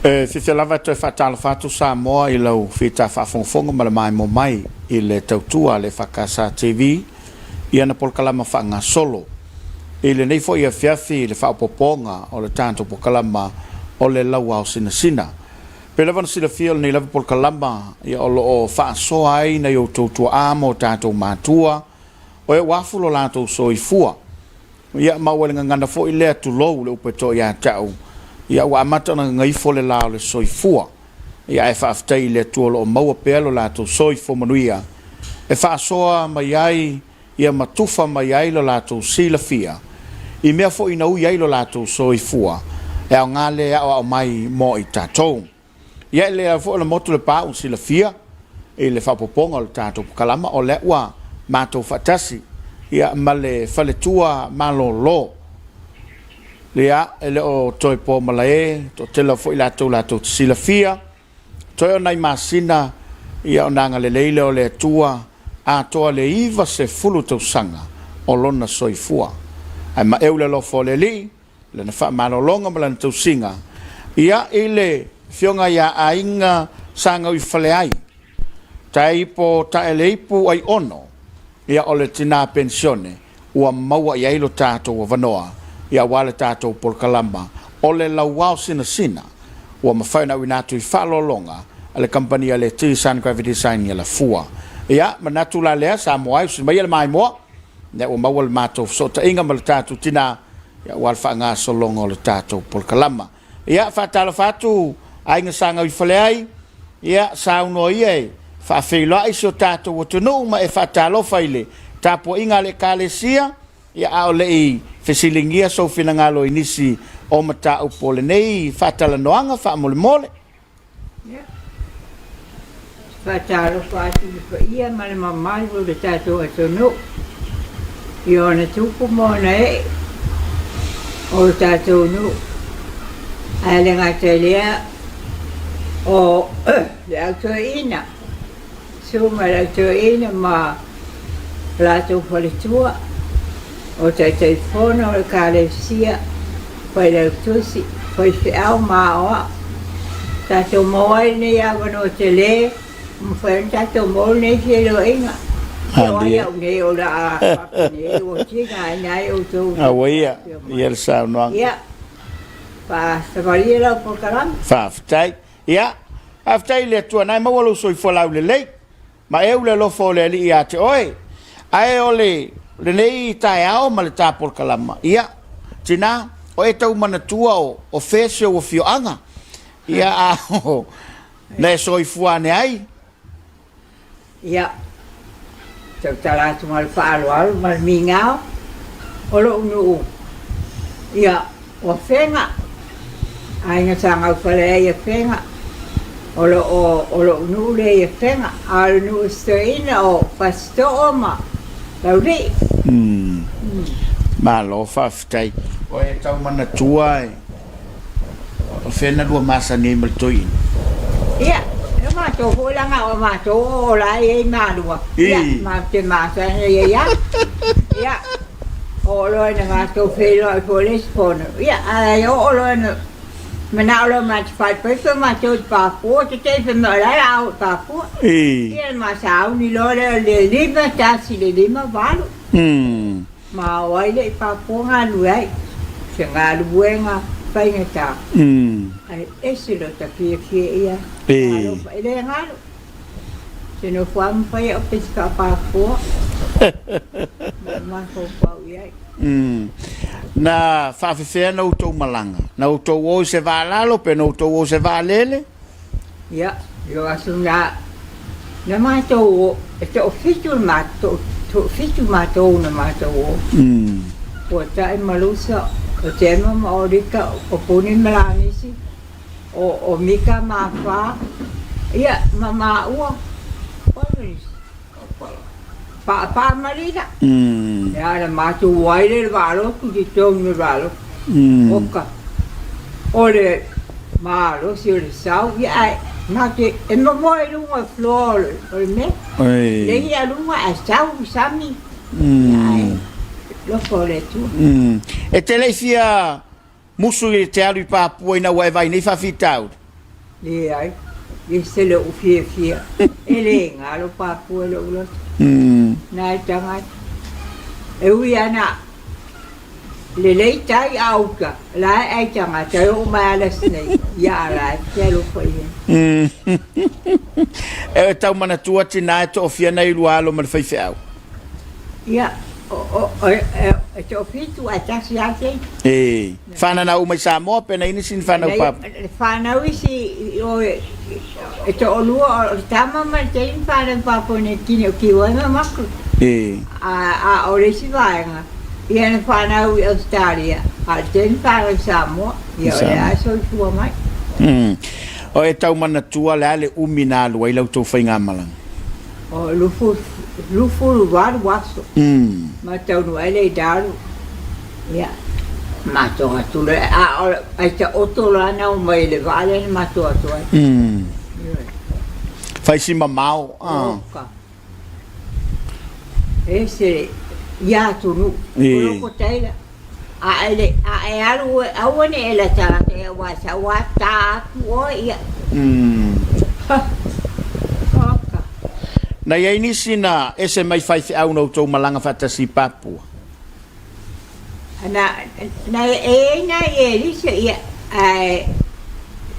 E fiafia lava e toe faatalofa atu Samoa i lau fita faafogafoga ma le maimoa mai i le tautua a le EFKS TV i ana polokalama faagasolo. I lenei foi afiafi i le faaopoopoga o le tatou polokalama o le Lauao Sinasina. Pei lava ona silafia o lenei lava polokalama ia o lo o faasoa ai nai outou tuaa ma o tatou matua o e ua afu lo latou soifua. Ia ma ua le gagana foi lea tulou le upu e toa ia te au, ia ua amata ona gagaifo le la o le soifua. Ia ae faafetai i le Atua o lo o maua pea lo latou soifua manuia e faasoa mai ai ia ma tufa mai ai lo latou silafia i mea foi na ui ai lo latou soifua e aoga lea e aoao mai mo i tatou. Ia e lelei foi ona motu le pa ua silafia i le faaopoopoga o le tatou polokalama o lea ua matou faatasi ia ma le faletua malolo. Ia e le o toe po malae, toatele foi latou latou te silafia, toe o nai masina ia ona agalelei lea o le Atua atoa le 90 tausaga o lona soifua. Ae maeu le alofa o le Alii Lana faamalologa ma lana tausiga, ia i le Afioga ia Aiga Sagauifaleai, Taipo Taeleipu Aiono, ia o le tina penisione ua maua i ai lo tatou avanoa, ia aua le tatou polokalama o le Lauao Sinasina ua mafai ona auina atu i faaaloaloga a le kamupani a le T-Sun Graphic Design i Alafua. Ia, manatu la lea, Samoa e usi maia le maimoa, lea ua maua le matou fesootaiga ma le tatou tina, ia, aua le faagasologa o le tatou polokalama. Ia, faatalofa atu aiga sa gauifale ai, ia, saunoa ia e faafeiloai si o tatou atunuu ma e faatalofa i le tapuaiga a le Ekalesia, ia, a o le i fesiligia sou finagalo i nisi o mataupu o lenei faatalanoaga faamolemole. Ia, faatalofa atu i le paia ma le mamalu o le tatou atunuu i ona tupu ma ona ee o le tatou nuu. Ae le gata i lea, o le au toeaina, Susu mai le au toeaina ma latou faletua, o Taitaifono o Ekalesia, Failautusi, faifeau ma aoao. Tatou maua ai lenei avanoa tele, ua mafai ona tatou maua lenei feiloaiga. Se o ai au nei o le a faapenei ua tigaina ai outou. Aua ia, ia le saunoaga. Ia, faasavalia lau polokalame. Faafetai. Ia, faafetai i le Atua na e maua lou soifua laulelei, ma eu le alofa o le Alii ia te oe. Ae o le lenei taeao ma le ta polokalama, ia, tina, o e tau manatua o, o fea si ou afioaga, ia, a o, na e soifua ane ai. Ia, tautala atu ma le faaaloalo ma le migao o lou nuu, ia, o Afega, aiga sa gaufale ai i Afega, o lo o, o lou nuu lea i Afega, a o le nuu o si toeaina o Fasitoo ma Laulii. Malo faafetai. O e tau manatua e. O fea na lua masani ai ma le toeaina? Ia, e matou foi leaga o matou o la e i ai malua. Ia, matou te masani ai ia. Ia, oo loa ina matou feiloai foi le isi fono. Ia, ae oo loa ina manao loa matou faipaipa matou i Papua, te te i fai mai o la e a o i Papua. Ia, le ma sauni loa lea o le 51 i le 58. Ma o ai le i Papua galue ai? Se galuega faigata, ae ese lota fiafia ia talofa e le galo. Se nofo lava ma fai au pesi faa-Papua ma mafaufau i ai. Na faafefea na outou malaga? Na outou o i se vaa lalo pe na outou o i se vaalele? Ia, i lou aso na, na matou o, e toafitu le matou, toafitu matou na matou o. Fuatai ma Lusa, o Tema ma Olika, o Puni ma Lanisi, o, o Mika ma Afa, ia, ma maua, o ai ma nisi? Pa, pa ma Lila. Ia, na matou o ai lea i le vaalotu, i totonu o le vaalotu. Oka, o le malosi o le sau, ia ae matou te, e momoe i luga o le floor o le mea. Lei ia luga ae sau i sami, ia ae lofa o le Atua. E te le i fia musu i te alu i Papua ina ua e vaai i nei faafitauli? Leai, e se lou fiafia, e le galo Papua i lou loto. Nai tagata. E ui ana lelei tai a uta, la e ai tagata e oo mai ala nei, ia a la e te alofa i ai. E tau manatua tina e toafia nai lua alo ma le faifeau. Ia, e toafitu ae tasi lava le keiki. E fananau uma i Samoa pe na i nisi ni fanau Papua? E fanau isi i o e toalua o le tama ma le teine fanau i Papua New Guinea o Kiwai ma Makuru. A o le isi vaega, ia na fanau i Ausetalia, a o le teine fanau i Samoa, ia o lea e soifua mai. O e tau manatua le a le umi na alu ai la outou faigamalaga? O 28 aso ma taunuu ai le i Darwin. Ia, matou atu loa, a o ai taoto loa na omai i le vaa lea na matou atu ai. Ioe. Fai si mamao. Oka. Ese ia atunuu. Loko taila. A e le, a e alu oe, aua ne i e latalata ia aua e sau lava ta atu oe, ia. Oka. Na i ai nisi na ese mai faifeau na outou malaga faatasi i Papua? Na, na e i ai nai Elisa, ia, ae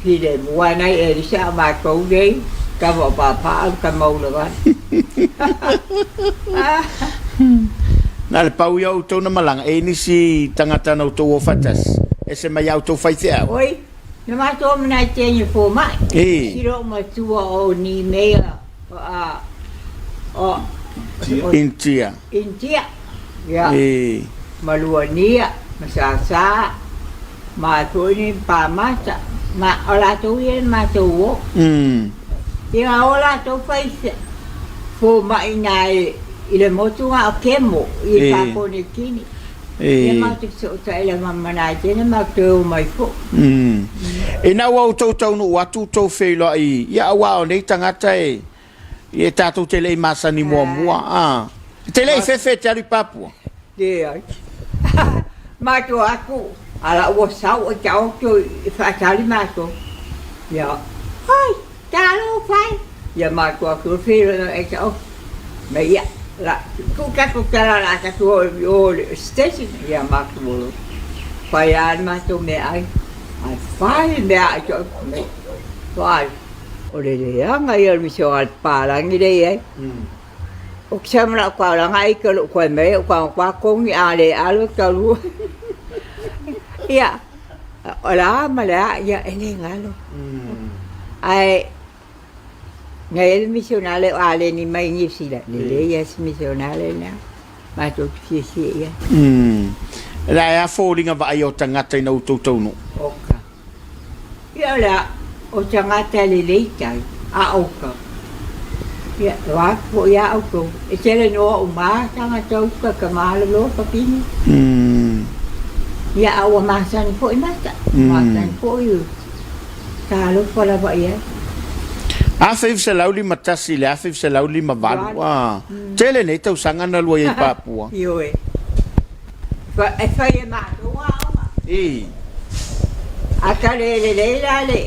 filemu lava nai Elisa a o matou nei, kava o pāpā alu ka maula vale. Na le pau ia o outou na malaga, e i ai nisi tagata na outou o faatasi, ese mai a outou faifeau. Oi, na matou o ma nai teine fomai, silo o matua o ni mea, o, o, Intia. Intia, ia, ma Luania, ma Sasa, ma foi ni Pamata, ma o latou ia na matou o. Ia o latou fai fomai na i le motu na o Kemo i Papua New Guinea. Ia matou fesootai lava ma nai teine matou toe o mai foi. Ina ua outou taunuu atu outou feiloai ia aua o nei tagata e Ia tatou te le i masani muamua, a. E te le i fefe e te alu i Papua? Leai. Matou atu, a la ua sau e taoto i faatali matou. Ia, ai, talofa e! Ia matou atu e feiloai e taoto. Mai ia, la, tuu tatou tala o le a tatou oo i o i le station. Ia matou o loa. Fai lava le matou meaai. Ae fai le meaai taoto mai. Fai. O le leaga ia o le misoga a le papalagi lea e i ai. Ou te sau ma lau taulaga ai ke lou koe mai ou tago atu kogi a le alo e talu. Ia, o le a ma le a, ia e le galo. Ae na i ai le misionale o Aleni mai Niu Sila, lelei lava si misionale lena, matou te fiafia i ai. La e a foliga vaaia o tagata ina outou taunuu? Oka. Ia o le a, o tagata lelei tai, a outou. Ia, o atu foi ia outou, e tele noa uma tagata uka ka malolo ka pini. Ia, a ua masani foi mata, masani foi talofa lava i ai. 1951 i le 1958, a, tele nei tausaga na lua i ai i Papua. Ioe. E fai e matou aoga. I. A ta le lelei la le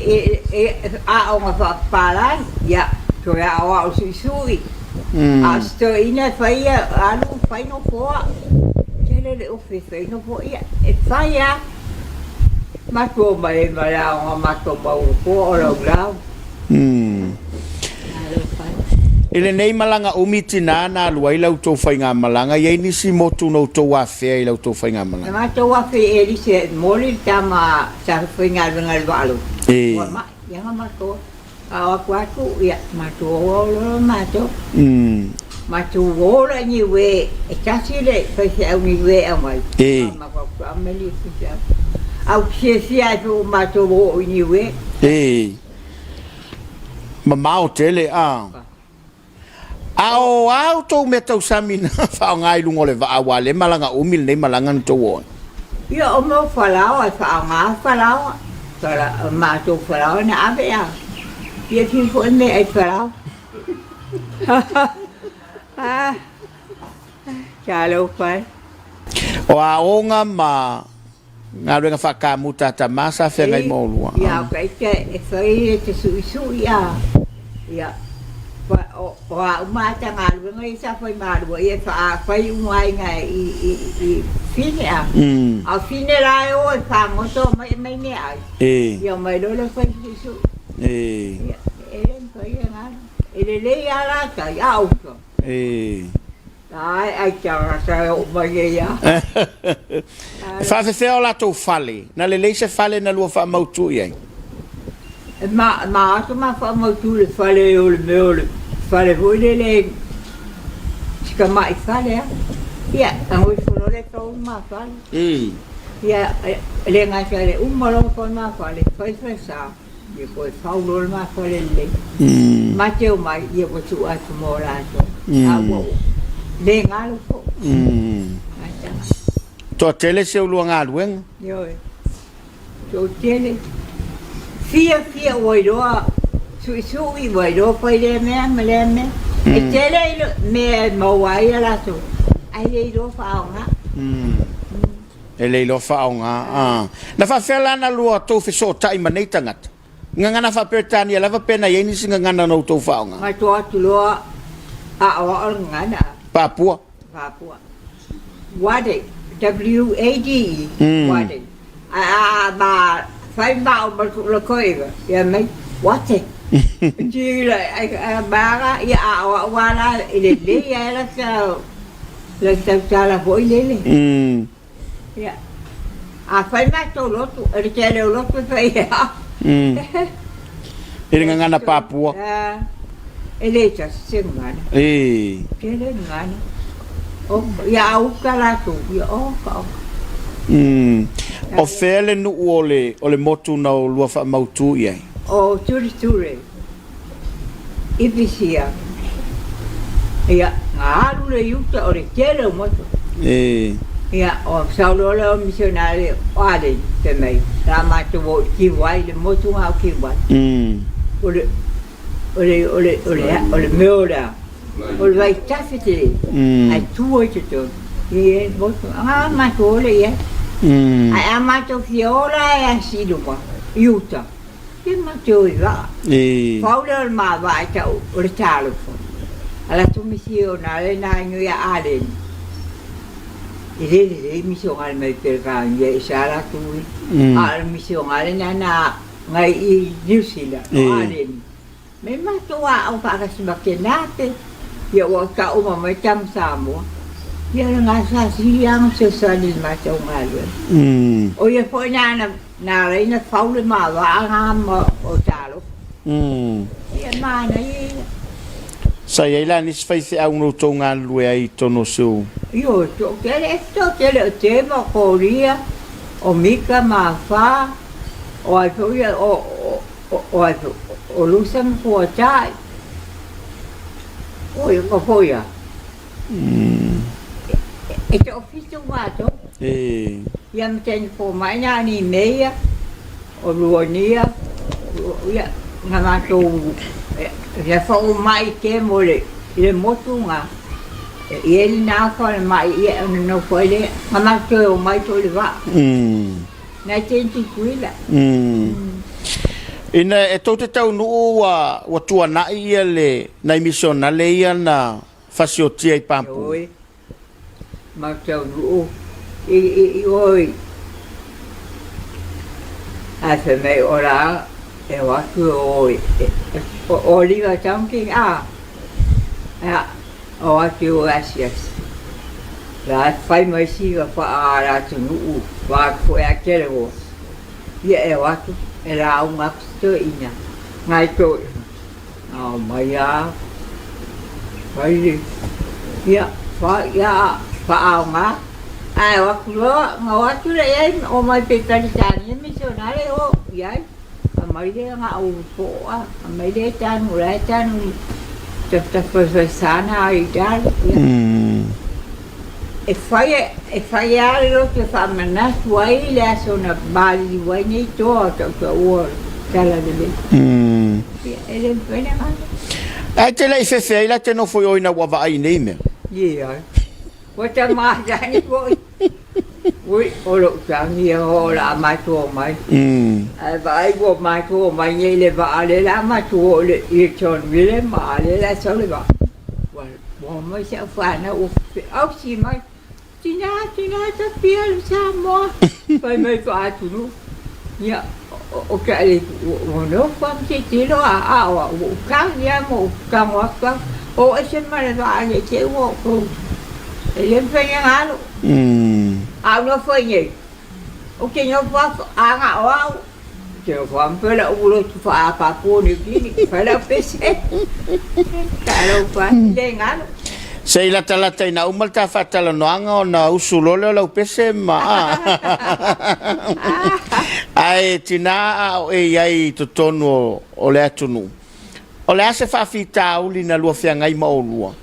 aoga faapapalagi, ia, toe aoao suisui. A o si toeaina e fai ia, alu fai nofoa. Tele le ofi e fai nofoa, ia, e fai lava. Matou omai ai ma le aoga matou mau nofoa o laulau. I lenei malaga umi tina na alu ai la outou faigamalaga, i ai nisi motu na outou afea i la outou faigamalaga? Na matou afe i Elise e momoli le tama sa faigaluega i le vaa lotu. Ua mai, ia na matou ao atu atu, ia matou o loa matou. Matou o loa i Niue, e tasi le faifeau Niue e aumai, a matou atu ameli faifeau. Ae ou te fiafia ai foi ua matou o i Niue. Mamao tele a. A o a outou mea tausami na faaaoga i luga o le vaa aua le malaga umi lenei malaga na tou o ai? Ia o mea o falaoa e faaaoga falaoa, fala, matou falaoa na ave a. Ia fiu foi mea ai falaoa. Ah, talofa e. O aoga ma. Galuega faakamuta a tama sa feagai ma olua. Ia, o ka ite e fai e te suʻisuʻi a, ia, o, o a uma a ta galuega ia sa fai malua ia e faa fai uma ai na i, i, i fine a. A o fine la e o e fagoto mai e mai mea ai. E. Ia mai loa lea fai suʻisuʻi. E. Ia, e le mafai e galu. E lelei a la tai, a uka. E. Ai, ai tagata e oo mai nei a. E faafefea o latou fale? Na lelei se fale na lua faamautu i ai? E ma, ma atu ma faamautu i le fale o le mea o le fale foi lele si tamai fale a. Ia, ago ifo loa le tau ma fale. Ia, e le gata i le uma loa foi ma fale, fai falesa. Ia koe fau loa le ma fale lelei. Ma te omai, ia ua tuu atu mo latou. A ua le galo foi. Toatele si ou lua galuega? Ioe. Toatele. Fia fia ua iloa suisui, ua iloa fai lea mea ma lea mea. E tele mea e maua ai a latou, ae le iloa faaaoga. E le iloa faaaoga a. Na faafefea la na lua tou fesootai ma nei tagata? Gagana faa-Peretania lava pe na i ai nisi gagana na outou faaaoga? Matou atu loa aoao le gagana a. Papua. Papua. Wade, W-A-D-E, Wade. Ae a ma fai ma o ma le koiva, ia mai, Wate. Tila, ai ma ia aoao la i lelei ai la ta Le tautala foi lele. Ia. A fai matou lotu, e le tele o lotu e fai a. I le gagana Papua. E le tasi se gagana. E. Tele gagana. Oka, ia a uka latou, ia oka, oka. O fea le nuu o le, o le motu na olua faamautu i ai? O Tureture. I Pisia, ia, na alu le i uta o le tele o motu. E. Ia, o sau loa lea o misionari o Aleni, fai mai, la matou o i Kiwai, le motu na o Kiwai. O le, o le, o le, o le, o le mea o le a, o le vaitafe tele, ae tua i totonu, ia i le motu. Na matou ola i ai. Ae a matou fia ola e asi i luga, i uta. E mate o i vaa. Pau lea o le ma vaa e tau o le talofa. A latou misiona le na ino ia Aleni. E le lelei misionale mai Peretania i sa latou i. A o le misionale na na ngai i Niu Sila o Aleni. Me matou aao faatasi ma Kenape, ia ua tau uma mai tama Samoa. Ia o le gasa sili lava ona fesoasoani i le matou galuega. O ia foi na na ala ai ona fau le ma vaa na ma o talofa. Ia manaia ia. Sa i ai la nisi faifeau na outou galulue ai i totonu o si ou. Ioe, toatele, e toatele o Tema, o Koria, o Mika ma Afa, o ai foi ia, o, o, O ai foi, o Lusa ma Fuatai. O ia ka foi a. E toafitu matou. E. Ia ma teni fomai na ni meia, o Luania, ia, na matou, ia whaomai ke mo le, i le motu nga. E i e na afa le mai ia ona nofo ai lea. Na matou o mai foi le vaa. 19 Tutuila. Ina e tou te taunuu ua, ua tuanai ia le nai misionale ia na fasiotia i Papua. Oi, ma taunuu i, i, i oi. Ae fai mai o la e o atu e o e, e, o, o Levi Tonkin, a, a, O atu i o asiasi. La e fai mai sila faa atunuu va atu foi a tele loa. Ia e o atu e lauga atu si toeaina nai toeaina. Na omai a fai le ia fa ia faaoga ae o atu loa na o atu lea i ai omai Pepeletania misionare o i ai. Aumai lea na o poa, aumai lea tanu, o la e tanu i tafatafa na ai i lalo. E fai, e fai lava le loto e faamanatu ai le aso na maliliu ai nei toa o tautaua o le Talalelei. Ia, e le mafai ona galo. Ae te le i fefe ai la te nofo i o ina ua vaai i nei mea? Ioe. Ua ta masani foi. Ui, o lou tagi ia o le a matou omai. Ae vaai ua matou omai nei i le vaa lea o le a matou oo i le Johnville ma a lea o le a sau le vaa. Ua omai si au fanau ua feausi mai. Tina, tina, tapia le Samoa. Fai mai faa-atunuu. Ia, o ke alii, ua nofo lava ma tilotilo a o au, ua ou tagi lava ma ou tago atu au, o ese ma le vaa ne i te i ua outou, e le mafai ona alu. A ou nofo ai nei, ou te nofo lava, a na o au, ou te nofo lava ma fai lau lotu faa-Papua Niu Kini, fai lau pese. Talofa e, le galo. Se i latalata ina uma le ta faatalanoaga ona usu loa lea o lau pese ma a. Ae tina a o e i ai i totonu o le atunuu, o le a se faafitauli na lua feagai ma oulua?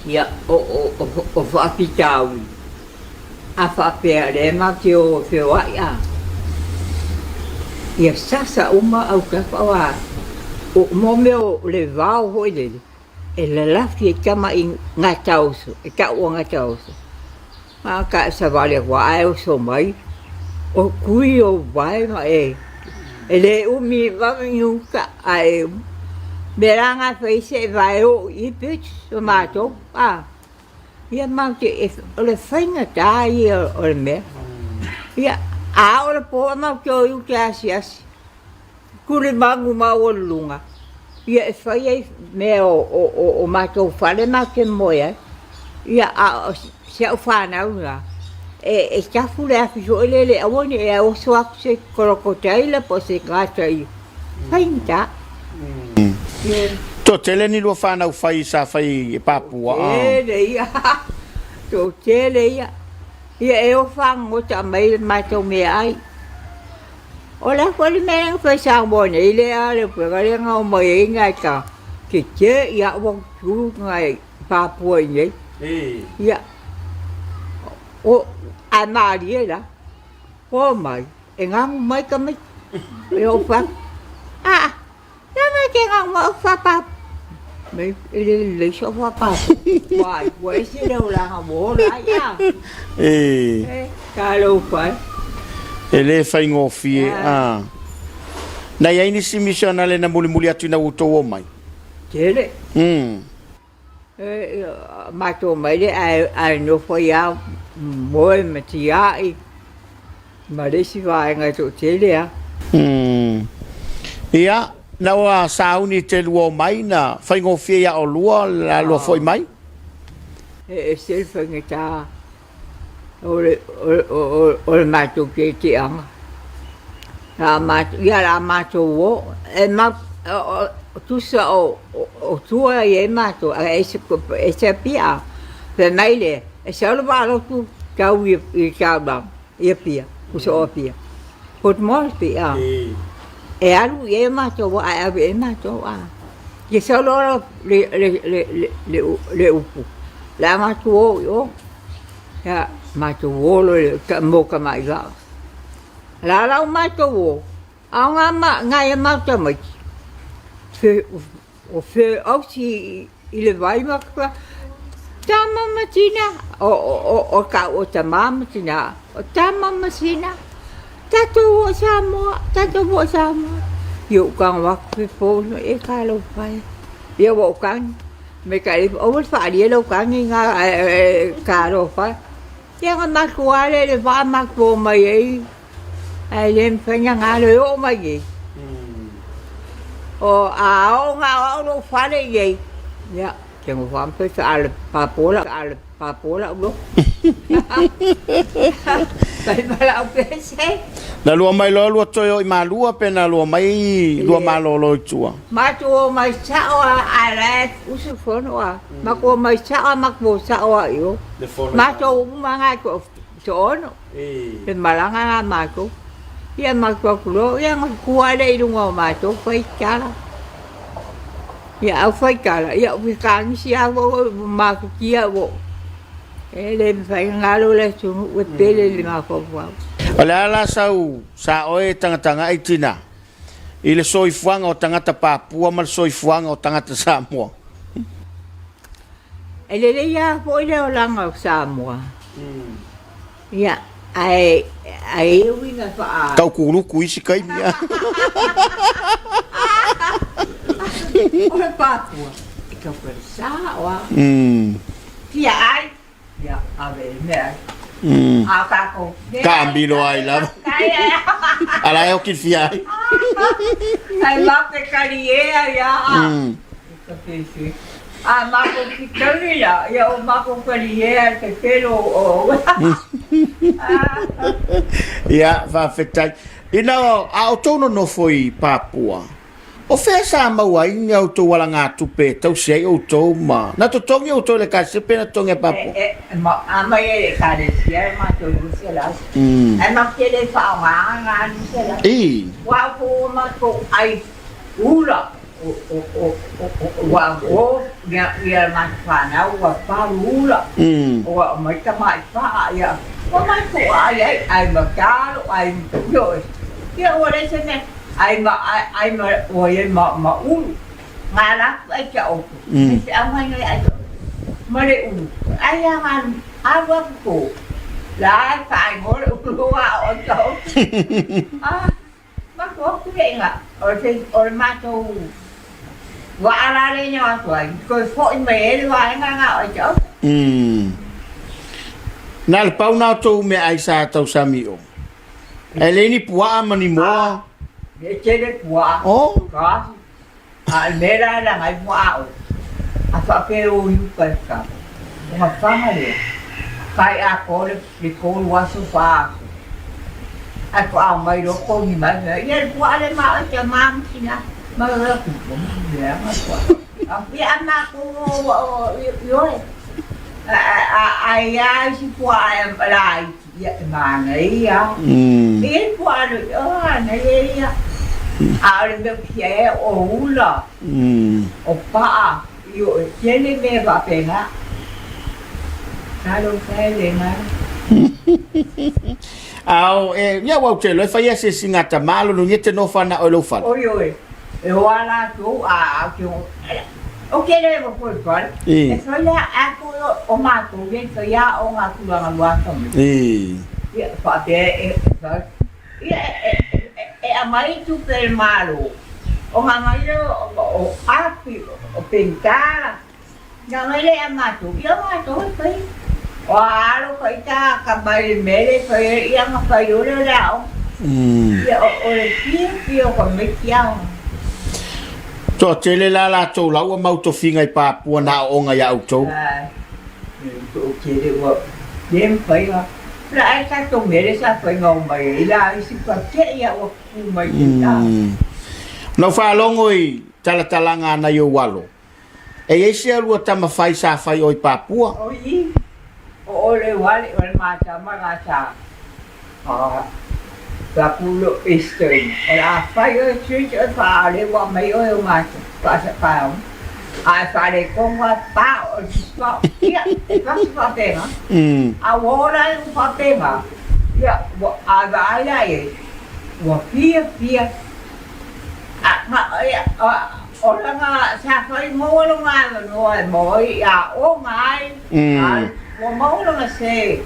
Ia, o faafitauli, a faapea o lea matou te o e feoai a, ia sasa uma autafa aua o mea o le vao foi lele, e lalafi ai tama i gataoso, e tau o gataoso. A ta e savali atu lava ae oso mai, o tui ou vae ma e e le umi vave ni uta ae mea la na e fai se e vae oo i i bitch o matou a ia matou te o le faigata ia o le mea ia a oo le po matou te o i uta e asiasi tulimanu maualuluga ia e fai ai mea o matou fale matou te moe ai. Ia, a o si au fanau lena, e tafu le afi foi lele aua ne i oso atu se kolokotaila po o se tagata i faigata. Toatele ni lua fanau fai sa fai e Papua? Toatele ia, toatele ia. Ia e o fagogota mai le matou meaai. O le a foi le mea lea na fai Samoa nei lea le upega lea na omai ai nai ta keke ia ua tu nai Papua i nei. Ia o ae malie la omai e ganu mai tamaiti e oo fai atu, aa le a mea e te ganu mai ou te faapapa mai e le lelei so'u faapapa uai ua ese le olaga ua ola ai a e talofa e. E le faigofie a. Na i ai nisi misionale na mulimuli atu ina ua outou omai? Tele. E matou omai lea ae nofo ai lava moe ma tiai ma le isi vaega e toatele lava. Ia, na ua sauni te lua omai na faigofie ia olua le la lua foi mai? E ese le faigata o le matou tietieaga. Ia o le a matou o, e tusa o tua e i ai matou, ae ese Apia. Fai mai lea, e sau le vaa lotu tau i le taulaga i Apia, uso o Apia, Port Moresby, e alu i ai matou ae ave i ai matou. Ia sau loa le upu, o le a matou o i o. Ia, matou o loa mo tamai vaa. O le a la matou o, a o nai a matou tamaiti, o feausi i le vai ma tama ma tina, o tau o tama ma tina, o tama ma sina, tatou o i Samoa, tatou o i Samoa. Ia ou tago atu pe po e talofa e. Ia ua ou tagi, me ka aua le faaalia lau tagi na e talofa e. Ia na matou lava lea i le vaa matou omai ai, ae le mafai ona galo e oo mai nei. O a oo na o au lou fale i nei, ia, te nofo lava ma fai faa-papo lau loto. Fai ma lau pese. Na lua mai loa lua toe o i Malua pe na lua mai lua malolo i tua? Matou omai sao lava ae la e usufono lava. Matou omai sao lava matou o sao lava i o. Matou uma lava e toaono le malaga lena a matou. Ia matou atu loa, ia ona tua lea i luga o matou fai tala. Ia au fai tala, ia ou fetagisi lava foi ua mafatia ua e le mafai ona galo le atunuu e pele i le mafaufau. O le a la sau sa oe tagatagai tina i le soifuaga o tagata Papua ma le soifuaga o tagata Samoa? E lelei lava foi le olaga o Samoa. Ia, ae ae i uiga faa. Tau kuluku isi kaimi a. O le Papua, e tau falesa o a. Fia ai, ia ave i le mea ai. A o tatou. Taamilo ai lava. A la e oki le fia ai. Ai mape kaliea ia. Ka pēpē. A mākou ki tauri la, ia o mākou kaliea te pelo o. Ia, faafetai. Ina a outou nonofo i Papua, o fea sa maua ai ni a outou alagatupe e tausi ai outou ma na totogi outou i le Ekalesia pe na totogi e Papua? E, e, ma, a mai e le Ekalesia e mātou 200. Ae matou te le whaonga ngā 200. I. Ua au ko o mātou ai ula. Ua o ia matou fanau ua palu ula, ua aumai tamai paa ia, ua matou ai ai, ai ma talo, ai ioe, ia ua leai se mea, ai ma ai ma ua iai ma ma ulu, ngā laku ai kia oto, me te aumai nai ai ma le ulu, ai a ngā alu atu ko, la e whaingoa le ulu a o ai kia oto. Ah. Matou atu leʻa o le matou waa la lea i atu ai, toe foi mai ai le vaega na o te oto. Na le pau na o tou meaai sa tausami o. E leai ni puaa ma ni moa. E tele puaa. Oh. Ka. A o le mea la e laga ai puaa o, a faapea o i uka e ka, o ka faga lea, kai atoa le le tolu aso fa aso, ae faatoa mai loa togi mai mea, ia le puaa lea ma oe tama ma tina, ma oe atu, leaga le puaa. Ia a matou o ioe, a i ai a isi puaa e laiti, Ia, e manaia. E i ai puaa nui, o manaia ia. A o le mea ou te fia ai o ula, o paa, ioe, tele mea faapena. Talofa e le galo. Ao, e, ia ua ou te iloa e fai asiasiga a tama a lona uiga e te nofo ana oe i lou fale. Oi, oi, e o a latou, a, a, ou te o, Ou te le nofo i fale, e fai a atu o matou ia i fai a o nga tulaga luata mai. Ia faapea e fai. Ia e aumai tupe e le Malo, o nga mai lea o api, o penitala, nga mai lea ia matou, ia o matou e fai. O a alo ka ita ka mai le mea lea e fai ai, ia ona fai loa lea o le aoga. Ia o le fiafia o ka maiti aoga. Toatele la latou la ua mau tofiga i Papua na aooga ia outou. Toatele ua le mafai ona la ai tatou mea lea sa fai gau mai ai la isi pa te ia ua kupu mai te ta. Na ou faalogo i talatalaga a nai ou alo, e i ai sia lua tama fai sa fai o i Papua. O i, o ole wale o le matama ga sa Papulo Eastern. O le a fai oe church oe faaale ua aumai oe o matou faasakaoga a e faaletonu lava e pa o le pao ia e pasi faapena a ua ola ai ua faapena ia ua a vaai la i ai ua fiafia a na ia o lana sa fai maua lona avanoa e maua ai aoga ai a ua maua lona se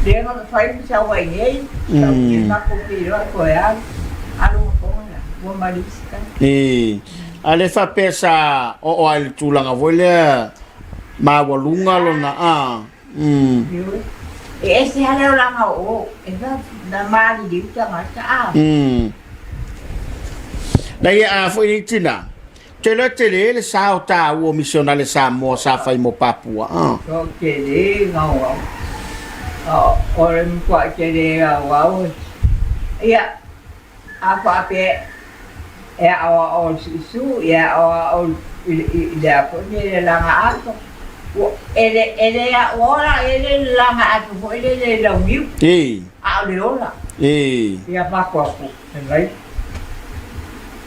lea na fai ma sau ai nei sau ke makou feiloai koe alu alu ma kona la ua malisika. I, a le faapea sa oo ai le tulaga foi lea maualuga lona a. Mm. E ese lava le olaga o o, e fa na maliliu tagata a. Mm. Na ia a foi nei tina. Te iloa tele le sa o tāua o misionale Samoa sa fai mo Papua. Ah. Ko tele ngau au. O le matuai tele ngau au. Ia, A faapea e aoao i le suisui, e aoao i le a foi nei le laga ato, ua, e le, e le aoao la i ai le laga ato foi lele i launiu, a o le ola. Ia matou atu, fai mai,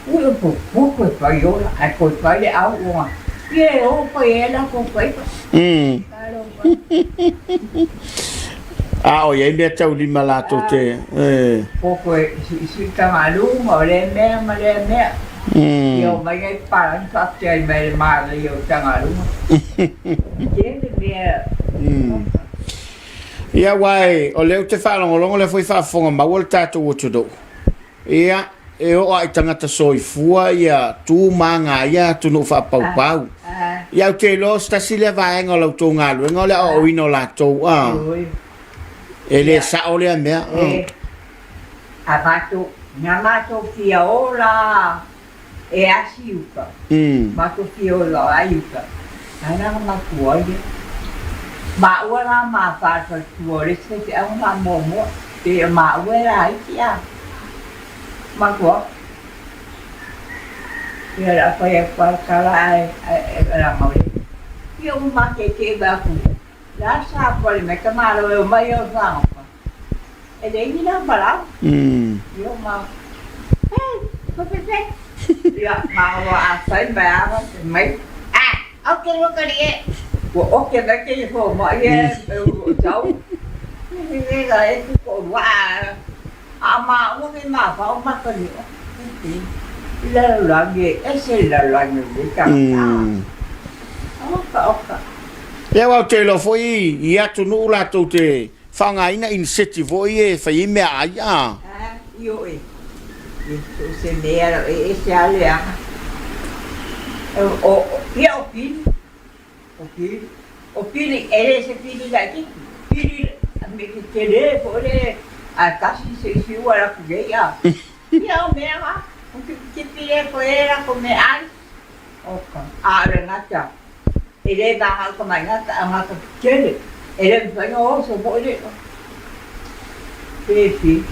Ui o pupu koe fai ola, ae koe fai le au ua, ia e oo pai ai latou faiva. Talofa. A o i ai mea taulima latou te, e. Ko koe suisui tagaluga o lea mea ma lea mea. Ia o mai ai palagi faafetai mai le manaia o tagaluga. Tele mea. Ia, aua o lea ou te faalogologo, o lea foi e faafofoga maua le tatou atunuu. Ia, e oo lava i tagata soifua ia tu ma aga ai ia atunuu faapaupau. Ia, ou te iloa o se tasi lea vaega o la outou galuega o le aoaoina o latou, a. E le sao lea mea. A matou, na matou fia ola e asi i uka, matou fia ola ai i uka, ae na ona matua ia. Maua la ma faletua o le isi faifeau na muamua, pei o maua e laiti a. Matua, ia o le a fai atu lava le tala ae leaga o le, ia ua mateetee mai atu, le a sa pale mai tamaloa e omai au i fagota. E leai ni lava Ia ma Hey, Ia ma ua a fai mai ava mai. Ah, oke loka ni e. Ua oke mai ke fo ma ia e u tau. Ni ni la e ku ko wa. A ma ua ke ma fa o ma ka ni o. La la ni e se la la ni le ka. Oka oka. Ia aua ou te iloa foi i atunuu latou te Faaaogaina iniseti foi ia e fai ai meaai a. A, ioe. E so o se mea lava, e ese lava le aga. O, ia o pili, o pili, o pili, e le se pili laitiiti, pili me tetele foi le, ae tasi se isi ua alu atu nei a. Ia o mea na, o tipitipi lea e fai ai latou meaai. Oka, a o le gata. E le vagau ka mai gata a gata tetele, e le mafai ona oso foi le pepi.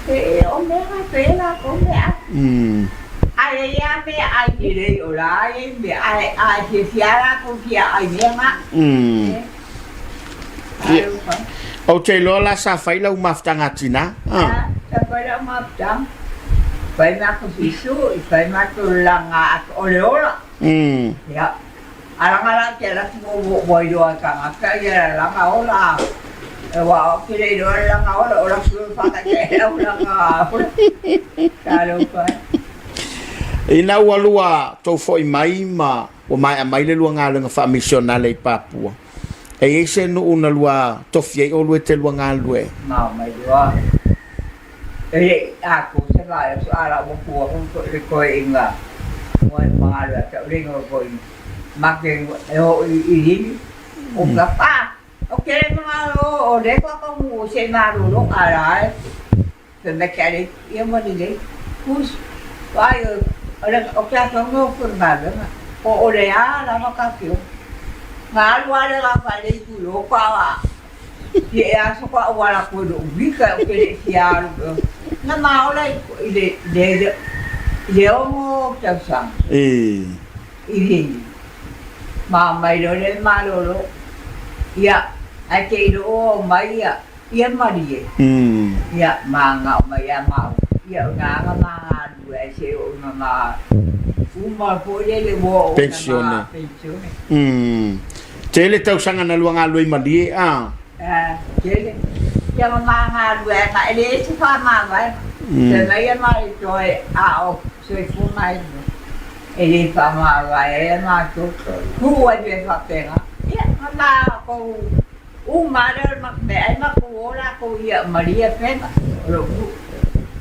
E o mea na pe latou meaai. Ae i ai lava meaai lelei o la e i ai meaai ae fiafia lava latou fia ai mea na. Ou te iloa la sa fai lau mafutaga a tina. Sa fai lau mafutaga. Fai matou fisu, fai matou laga o le ola. Ia. Alaga la te alu atu ua iloa e tagata ia laga ola. Aua o au ke le iloa le laga ola, o latou e faataitai lau laga ola. Talofa e. Ina ua lua tou foi mai ma ua maea mai le lua galuega faamisionale i Papua, e i ai se nuu na lua tofi ai oulua e te lua galulue ai? Mao mai loa. E le i atoa se vaiaso a la ua tu atu le toeaina ua malo ia te au le igoa toeaina make e oo i limi o papa o ke le manao o le faataunuu se i malolo a la e fai mai ke alei ia ua lelei pus vaai o le o ke aso no ko le galuega po o le a lava ka te o na alu a le la faalei ku i o ka Ia e aso ka au ala koe loʻu wika o ke le fia alu na ma ola i le le i le 6 tausaga i le ma mai loa le malolo ia ae te i loo o mai ia ia malie ia ma gao mai ia maua ia o na aga ma galue ai se oo ina ma uma foi lele ua oo ina ma pensione. Tele tausaga na lua galue i Malie a. A, tele. Ia ma ma galue ai ma e leai se faamavaega. Fai mai ia ma toe a o soifua mai lua. E le faamavae ai a matou. Tuu ai mea faapena. Ia, na matou uma lava lea o le meaai matou o latou ia Malie Pega o lou nuu.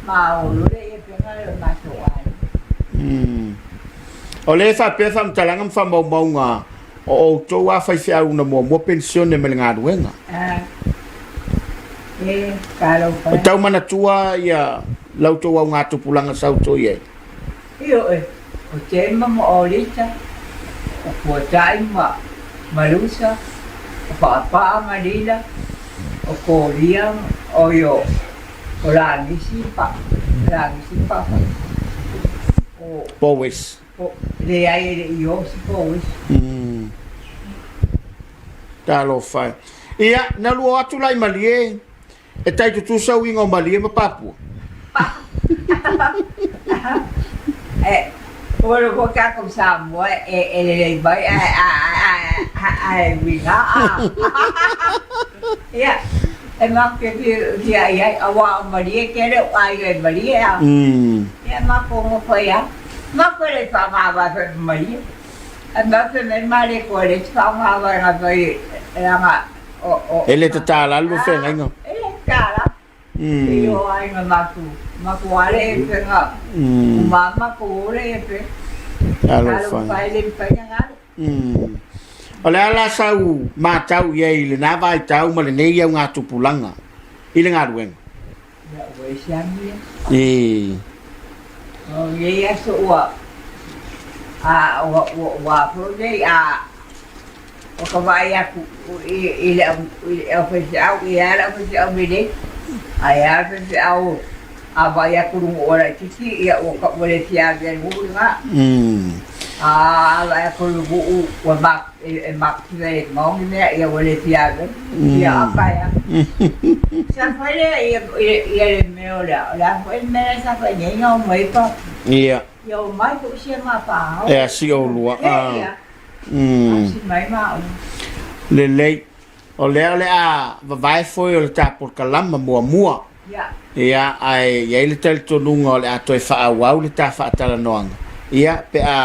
Ma o loa lea ia Pega o le matou aiga. O lea e faapea faamatalaga ma faamaumauga O outou a faifeau na muamua penisione mai le galuega. E tau manatua ia la outou augatupulaga sa outou i ai. Ioe, o Tema ma Olita, o Puatai ma Malusa, o Paapaa ma Lila, o Kolia, oi o Lagisi ma Lagisi ma Papa, o Powes. Po, leai e le i oo se powesi. Talofa e. Ia, na lua o atu la i Malie, e tai tutusa uiga o Malie ma Papua. E, ua loko tatou Samoa e, e lelei mai ae, ae, ae, ae uiga a. Ia, e matou te fia i ai, aua o Malie tele o aiga i Malie a. Ia, matou nofo ai lava. Matou e le i faamavae foi ma Malie. Ae matou fai mai, male koe le isi faamavaega fai leaga. E le tatala lua feagaiga. E le tatala. I o aiga maku, maku ale e pega. Mama ko ole e pe. Alofa e le mafai na galo. O le a la sau matau i ai i lena vaitau ma lenei augatupulaga i le galuega? Ia, ua ese anu ia. I. O nei aso ua, a, ua, ua, ua foi nei, a, o ka vaai atu i, i le au, i le au faifeau, e a le au faifeau melei, a e a le faifeau a vaai atu luga o laitiiti, ia ua ka, ua le fia avea i le nuu lena. A vaai atu i le nuu ua ma, e, e makusiva e maoni mea, ia ua le fia avea. Ia, a pae a. Sa fai lea ia, ia, ia le mea o le a, o le a foi le mea lea sa fai nei na o mai pa. Ia. Ia o mai foi sia ma pa. E asi oulua. Ia. Asi mai ma o. Lelei. O lea o le a vavae foi o le ta polokalama muamua. Ia. Ia, ae i ai le talitonuga o le a toe faaauau le ta faatalanoaga. Ia, pe a.